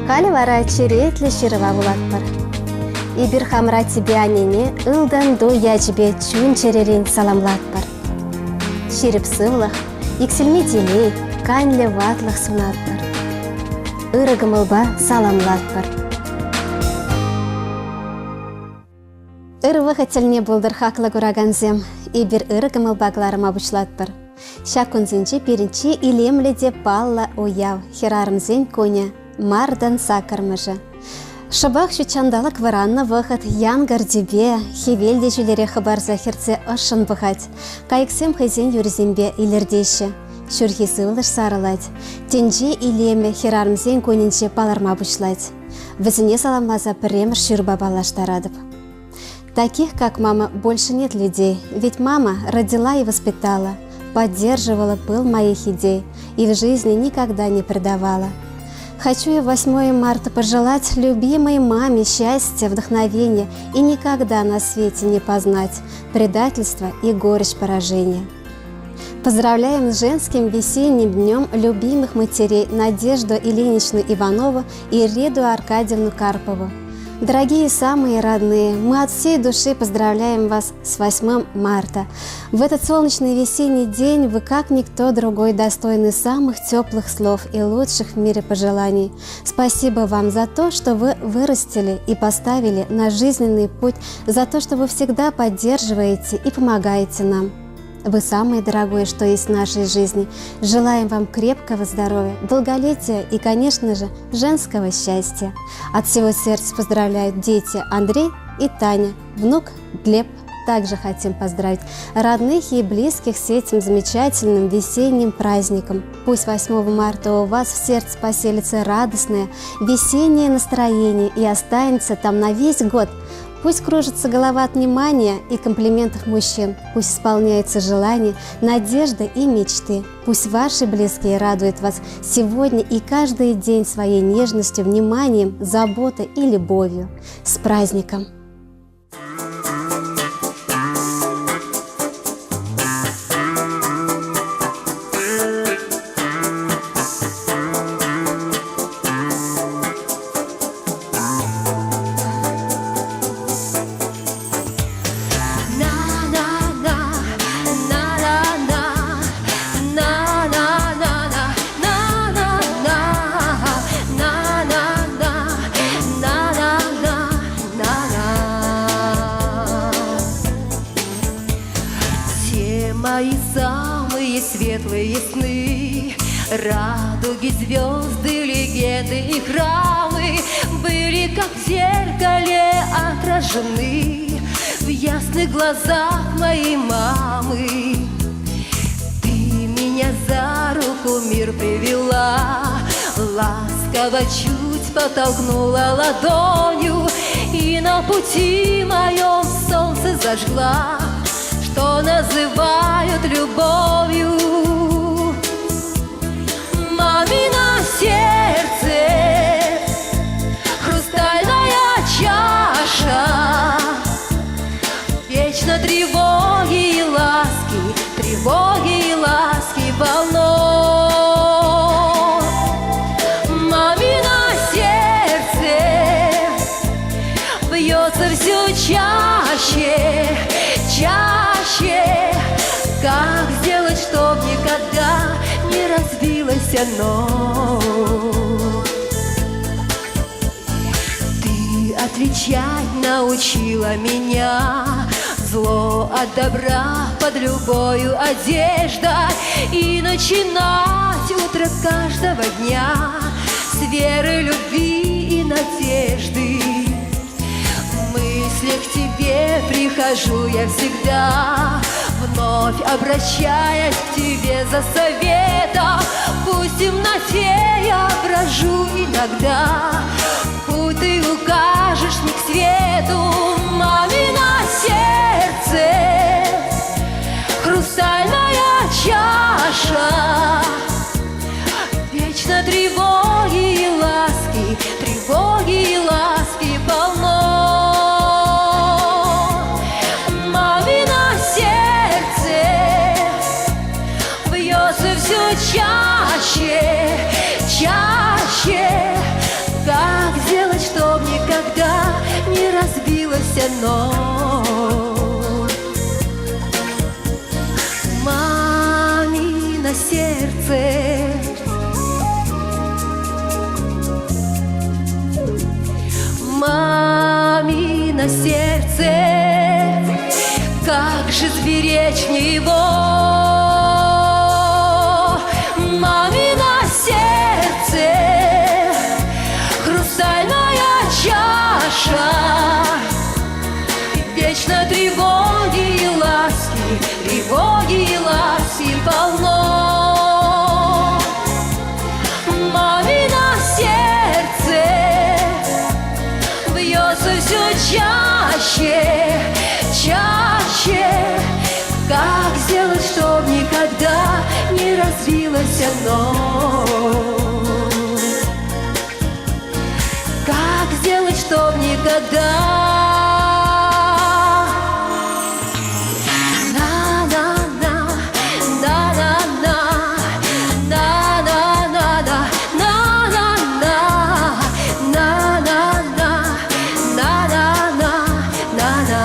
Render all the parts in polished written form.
Халӗ вара черетлӗ ҫырӑва вулатпӑр. Эпир хамӑра типе аннене ылтӑн ту ячӗпе чун-чӗререн саламлатпӑр. Ҫирӗп сывлӑх, иксӗлми телей, канлӗ ватлӑх сунатпӑр. Ырӑ кӑмӑлпа саламлатпӑр. Ыр вӑхӑт тӗлне пултӑр хаклӑ куракансем. Эпир ырӑ кӑмӑлпа кӑларӑма пуҫлатпӑр. Ҫак кунсенче пирӗн чи илемлӗ те паллӑ уяв, Хӗрарӑмсен кунӗ, мартӑн саккӑрмӑшӗ. Шӑпах ҫутҫанталӑк вӑраннӑ вӑхӑт янкӑр тӳпе, хӗвел те ҫӳлерех хӑпарса хӗртсе ӑшшӑн пӑхать. Кайӑксем хӑйсен юррисемпе илӗртеҫҫӗ. Ҫурхи сывлӑш сарӑлать. Тӗнче илемӗ хӗрарӑмсен кунӗнче палӑрма пуҫлать. Вӗсене саламласа пӗрремӗш ҫырупа паллаштаратӑп. Таких, как мама, больше нет людей, ведь мама родила и воспитала, поддерживала пыл моих идей и в жизни никогда не предавала. Хочу я 8 марта пожелать любимой маме счастья, вдохновения и никогда на свете не познать предательство и горечь поражения. Поздравляем с женским весенним днем любимых матерей Надежду Ильиничну Иванову и Реду Аркадьевну Карпову. Дорогие самые родные, мы от всей души поздравляем вас с 8 марта. В этот солнечный весенний день вы, как никто другой, достойны самых теплых слов и лучших в мире пожеланий. Спасибо вам за то, что вы вырастили и поставили на жизненный путь, за то, что вы всегда поддерживаете и помогаете нам. Вы самое дорогое, что есть в нашей жизни. Желаем вам крепкого здоровья, долголетия и, конечно же, женского счастья. От всего сердца поздравляют дети Андрей и Таня, внук Глеб. Также хотим поздравить родных и близких с этим замечательным весенним праздником. Пусть 8 марта у вас в сердце поселится радостное весеннее настроение и останется там на весь год – Пусть кружится голова от внимания и комплиментов мужчин, пусть исполняются желания, надежды и мечты. Пусть ваши близкие радуют вас сегодня и каждый день своей нежностью, вниманием, заботой и любовью. С праздником! Все мои самые светлые сны, Радуги, звезды, легенды и храмы Были как в зеркале отражены В ясных глазах моей мамы. Ты меня за руку мир привела, Ласково чуть подтолкнула ладонью И на пути моем солнце зажгла, Что называют любовью. Мамино сердце, хрустальная чаша, Вечно тревоги и ласки, тревоги и ласки полно. Мамино сердце бьется все чаще, чаще. Как сделать, чтоб никогда не разбилось оно? Ты отличать научила меня Зло от добра под любою одеждой И начинать утро каждого дня С веры, любви и надежды В мыслях к тебе прихожу я всегда Вновь обращаясь к тебе за советом Пусть в темноте я брожу иногда Путь ты укажешь мне к свету Мамино сердце Хрустальная чаша Вечно тревоги и ласки, тревоги и ласки полно. Мамино сердце бьется все чаще, чаще. оно. Мамино сердце, мамино сердце, как же сберечь мне его? Мамино сердце, хрустальная чаша, вечно тревоги и ласки, тревоги и ласки полно. Мамино сердце бьется все чаще, чаще. Как сделать, чтоб никогда не разбилось оно? Как сделать, чтоб никогда? На-на-на, на-на-на, на-на-на-на, на-на-на, на-на-на, на-на-на, на-на.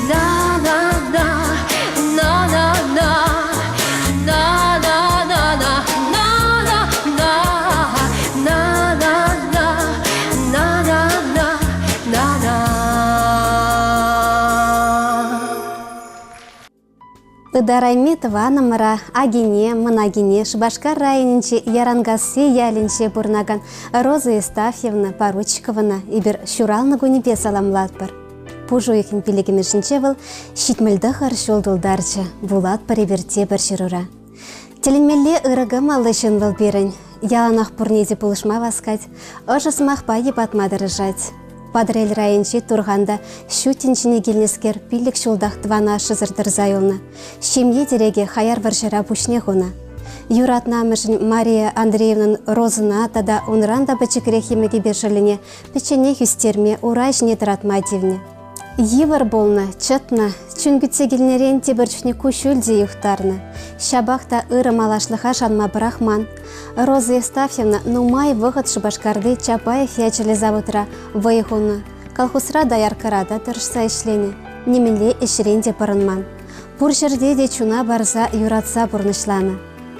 На-на-на, на-на-на, на-на-на-на, на-на-на, на-на-на, на-на-на, на-на. Ытарайми тӑванӑмӑра, агине, мӑнагине Шупашкар районӗнчи Яранкасси ялӗнче пурӑнакан Роза Евстафьевна Поручиковӑна эпир ҫуралнӑ кунӗпе саламлатпӑр. Пуш уйӑхӗн пиллӗкмӗшӗнче вӑл 79 ҫул тултарчӗ, вулатпӑр эпир тепӗр ҫырура. Тӗлӗнмелле ырӑ кӑмӑллӑ ҫын вӑл пирӗн. Яланах пурне те пулӑшма васкать, ӑшӑ сӑмахпа йӑпатма тӑрӑшать. Патӑрьел районӗнчи Турханта ҫут тӗнчене килнӗскер 5 ҫултах тӑван ашшӗсӗр тӑрса юлнӑ. Ҫемье тӗрекӗ хаяр вӑрҫӑра пуҫне хунӑ. Юратнӑ амӑшӗн Мария Андреевнӑн Розӑна тата унран та пӗчӗкрех йӑмӑкӗпе шӑллӗне пӗчченех ӳстерме, ура ҫине тӑратма тивнӗ. Йывӑр пулнӑ, чӑтнӑ, чун кӳтсе килнӗрен тепӗр чухне куҫҫуль те юхтарнӑ. Ҫапах та ырӑ малашлӑха шанма пӑрахман. Роза Евстафьевна нумай вӑхӑт Шупашкарти Чапаев ячӗллӗ заводра вӑй хунӑ, колхозра дояркӑра та тӑрӑшса ӗҫленӗ, нимӗнле ӗҫрен те пӑрӑнман. Пур ҫӗрте те чуна парса юратса пурнӑҫланӑ.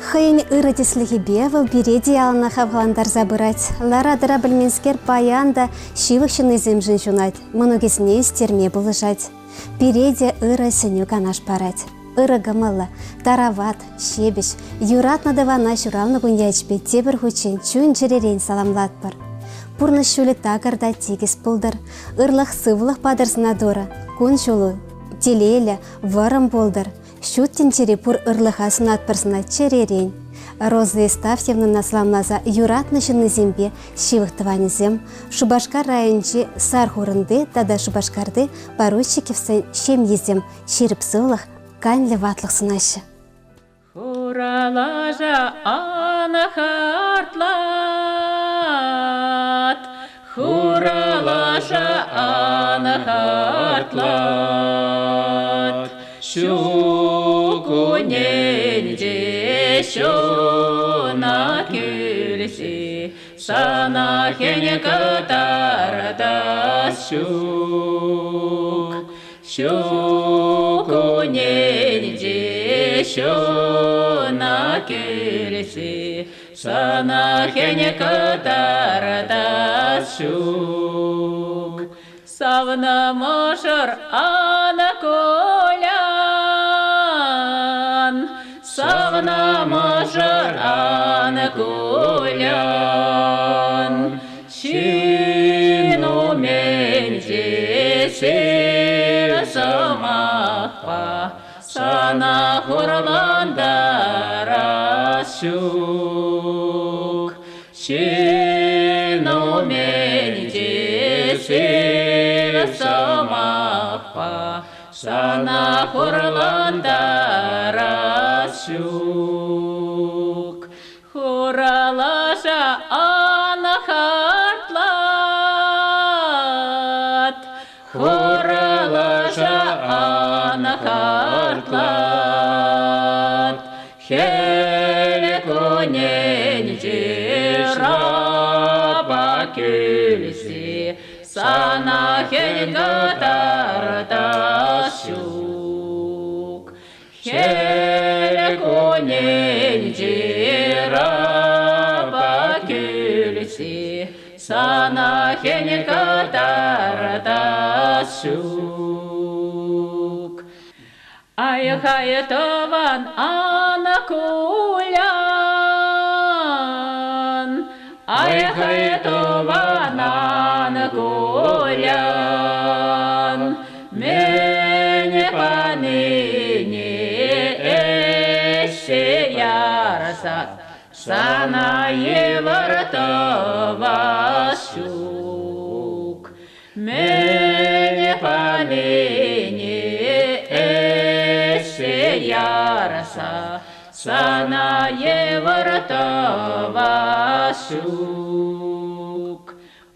Хӑйӗн ырӑ тӗслӗхӗпе вӑл пире те яланах хавхалантарса пырать. Лара-тӑра пӗлменскер паян та ҫывӑх ҫыннисемшӗн ҫунать, мӑнукӗсене ӳстерме пулӑшать. Пире те ырӑ сӗнӳ-канаш парать. Ырӑ кӑмӑллӑ, тарават, ҫепӗҫ, юратнӑ тӑвана ҫуралнӑ кун ячӗпе тепӗр хутчен чун-чӗререн саламлатпӑр. Пурнӑҫ ҫулӗ такӑр та тикӗс пултӑр, ырлӑх-сывлӑх патӑр сана Турӑ, кун-ҫулу телейлӗ, вӑрӑм пултӑр. Ҫут тӗнчери пур ырлӑха сунатпӑр сана чӗререн. Роза Евстафьевнӑна саламласа юратнӑ ҫыннисемпе ҫывӑх тӑванӗсем Шупашкар районӗнчи Сархурӑнти тата Шупашкарти Поручиковсен ҫемйисем ҫирӗп сывлӑх, канлӗ ватлӑх сунаҫҫӗ. Хуралаша ан хартлат, хуралаша ан хартлат. Ҫу кунӗнче ҫуна кӳлсе сана хӗн кӑтартас ҫук. Ҫу кунӗнче ҫуна кӳлсе сана хӗн кӑтартас ҫук. Савнӑ мӑшӑр ан кулян, савнӑ мӑшӑр ан кулян. Ҫын умӗнче сив сӑмахпа сана хурлантарас ҫук. Ҫын умӗнче сив сӑмахпа сана хурлантарас ҫук. Хуралаша ан хартлат, хуралаша ан хартлат. Хӗл кунӗнче шапа кӳлсе сана хӗн кӑтартас ҫук. Хӗл кунӗнче рапа кӳлсе сана хӗн кӑтартас ҫук. Ай-хай тӑван ан кулян, Ай-хай тӑван ан кулян, Мӗн панине ӗҫсе ярса Сана йывӑр тӑвас ҫук. Мӗн панине ӗҫсе ярса Сана йывӑр тӑвас ҫук.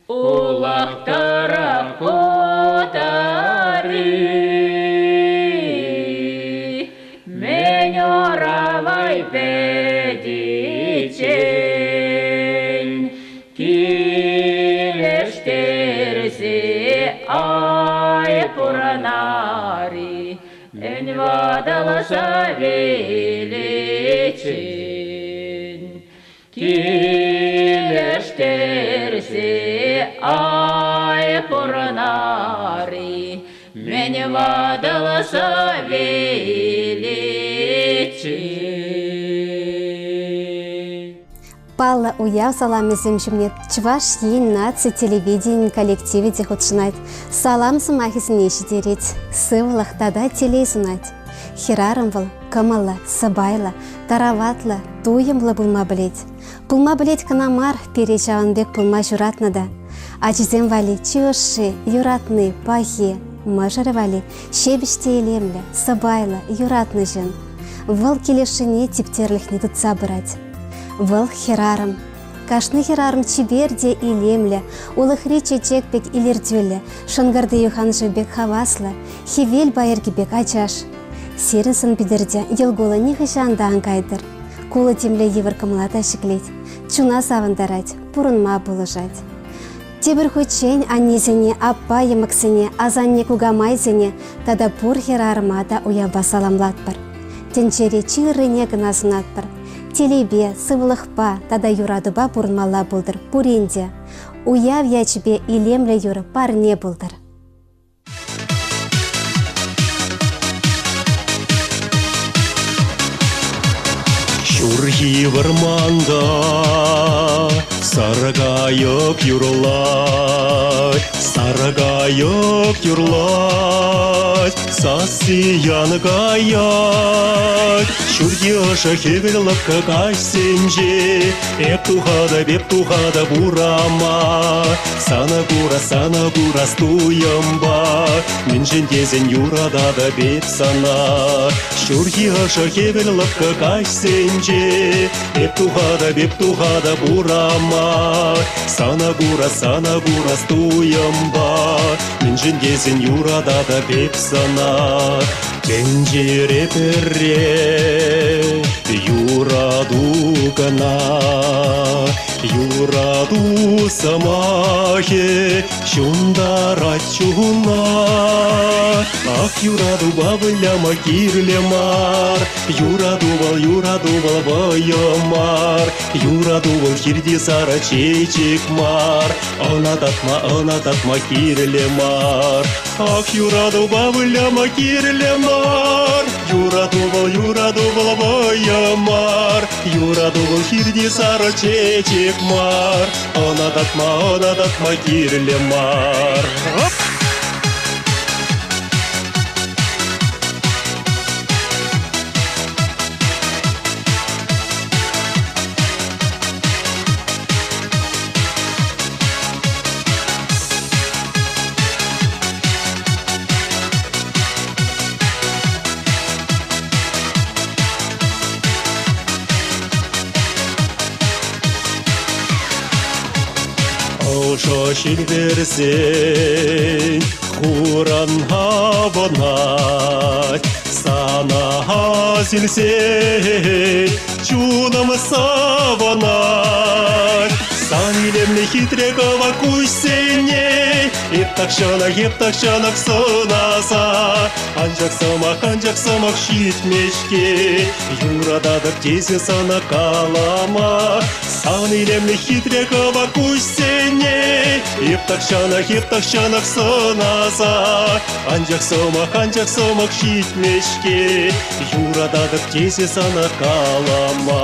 Улах-тӑрах утари, Мӗн уравай пӗтиччен Килӗштерсе ай пурӑнари, Ӗн ватӑлса виличчен. Килӗштерсе ай пурӑнари, Мӗн ватӑлса виличчен. Паллӑ уяв саламӗсем ҫумне Чӑваш Ен наци телевиденийӗн коллективӗ те хутшӑнать. Салам сӑмахӗсене ҫитерет, сывлӑх тата телей сунать. Хӗрарӑм вӑл кӑмӑллӑ, сӑпайлӑ, тараватлӑ, туйӑмлӑ пулма пӗлет. Пулма пӗлет кӑна мар, пире ҫавӑн пек пулма ҫуратнӑ та. Ачисем валли чи ӑшши, юратни, пахи, мӑшӑрӗ валли ҫепӗҫ те илемлӗ, сӑпайлӑ, юратнӑ ҫын. Вӑл килӗшӗне типтерлӗхне тытса пырать. Вӑл хӗрарӑм. Кашни хӗрарӑм чипер те илемлӗ, улӑхри чечек пек илӗртӳллӗ, шӑнкӑрти юханшыв пек хаваслӑ, хӗвел пайӑрки пек ачаш. Сирӗн сӑн-питӗрте йӑл-кулӑ нихӑҫан та ан кайтӑр. Кулӑ темле йывӑр кӑмӑла та ҫӗклет, чуна савӑнтарать, пурӑнма пулӑшать. Тепӗр хутчен аннесене, аппа-йӑмӑксене, асанне-кукамайсене тата пур хӗрарӑма та уявпа саламлатпӑр. Тӗнчере чи ыррине кӑна сунатпӑр. Телейпе, сывлӑхпа тата юратупа пурӑнмалла пултӑр пурин те. Уяв ячӗпе илемлӗ юрӑ парне пултӑр. Ҫурхи вӑрманта саркайӑк юрлать, саркайӑк юрлать, сасси янкаять. Ҫурхи ӑшӑ хӗвел лӑпкӑ каҫсенче эп тухатӑп, эп тухатӑп урама. Сана кура, сана курас туйӑмпа, мӗншӗн тесен юрататӑп эп сана. Ҫурхи ӑшӑ хӗвел лӑпкӑ каҫсенче эп тухатӑп, эп тухатӑп урама. Сана кура, сана курас туйӑмпа, мӗншӗн тесен юрататӑп эп сана. Тӗнчере пӗрре юрату кӑна, Юрату сӑмахӗ ҫунтарать чуна. Ах, юратупа выляма кирлӗ мар, Юрату вӑл, юрату вӑл вӑйӑ мар, Юрату вӑл хирти сарӑ чечек мар, Ӑна татма, ӑна татма кирлӗ мар. Ах, юратупа выляма кирлӗ мар, Юрату вӑл, юрату вӑл вӑйӑ мар, Юрату вӑл хирти сарӑ чечек мар, Ӑна татма, ӑна татма кирлӗ мар. Оп! Ӑшӑ ҫил вӗрсен хуран авӑнать, сана асилсен чунӑм савӑнать. Сан илемлӗ хитре кӑвак куҫсене Эп тахҫанах, эп тахҫанах сӑнаса. Анчах сӑмах, анчах сӑмах ҫитмест-ҫке. Юрататӑп тесе сана калама. Сан илемлӗ хитре кӑвак куҫсене Эп тахҫанах, эп тахҫанах сӑнаса. Анчах сӑмах, анчах сӑмах ҫитмест-ҫке. Юрататӑп тесе сана калама.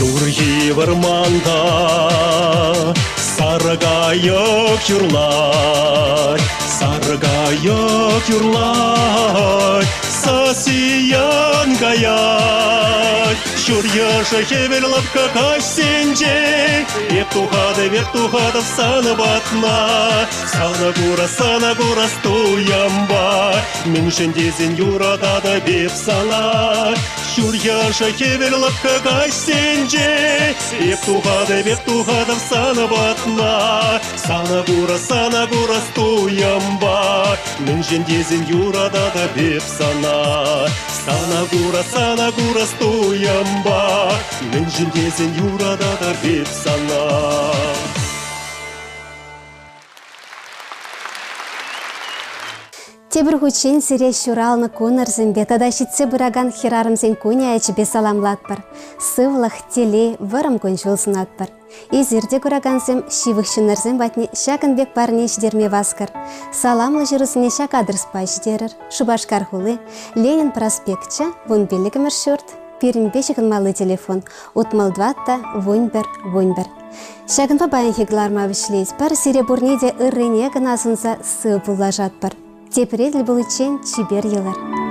Ҫурхи вӑрманта саркайӑк юрлать, саркайӑк юрлать, сасиян каять. Ҫур йӑшӑ хӗвел лӑпкӑ каҫсенче эп тухатӑп, эп тухатӑп сан патна. Сана кура, сана курас туйӑмпа, мӗншӗн тесен юрататӑп эп сана. Ҫур йӑшӑ хӗвел лӑпкӑ каҫсенче эп тухатӑп, эп тухатӑп сан патна. Сана кура, сана курас туйӑмпа, мӗншӗн тесен юрататӑп эп сана. Сана кура, сана курас туйӑмпа, мӗншӗн тесен юрататӑп эп сана. Тепӗр хутчен сире ҫуралнӑ кунӑрсемпе тата ҫитсе пыракан хӗрарӑмсен кунӗ ячӗпе саламлатпӑр. Сывлӑх, телей, вӑрӑм кун-ҫул сунатпӑр. Эсир те куракансем ҫывӑх ҫыннӑрсем патне ҫакӑн пек парне ҫитерме васкӑр. Саламлӑ ҫырусене ҫак адреспа ҫитерӗр. Шупашкар хули, Ленин проспекчӗ, 15-мӗш ҫурт, пирӗнпе ҫыхӑнмалли телефон 64 11 11. Ҫакӑнпа паянхи кӑларма вӗҫлетпӗр. Сире пурне те ыррине кӑна сунса сыв пуллашатпӑр. Тепре тӗл пуличчен чипер юлӑр.